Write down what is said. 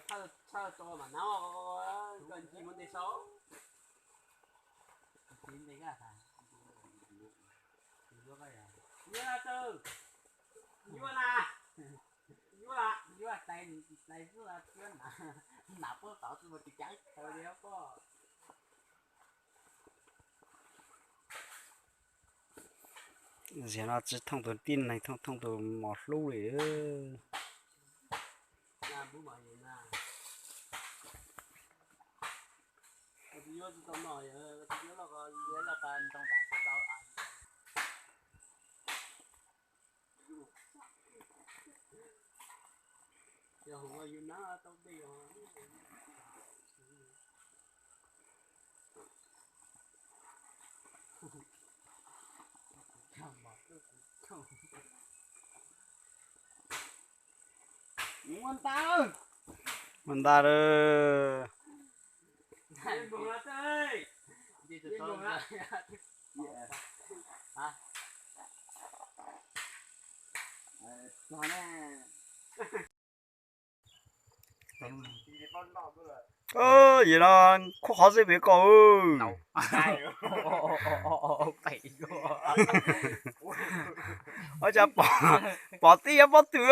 Tshaj tso mam nab, koj ncig muab nte saib. Yuav na tawg, yuav na, yuav, yuav tais, tais xwb, nam puab tod xwb mas tis cav tawg li pob. Ziag no tsi thooj tus tib neeg, thooj thooj tus mos hlub li. Muaj ntaj lawm. Yim no khuab qhov xwb pem koj. Ua cas pom tib yuav pob tw.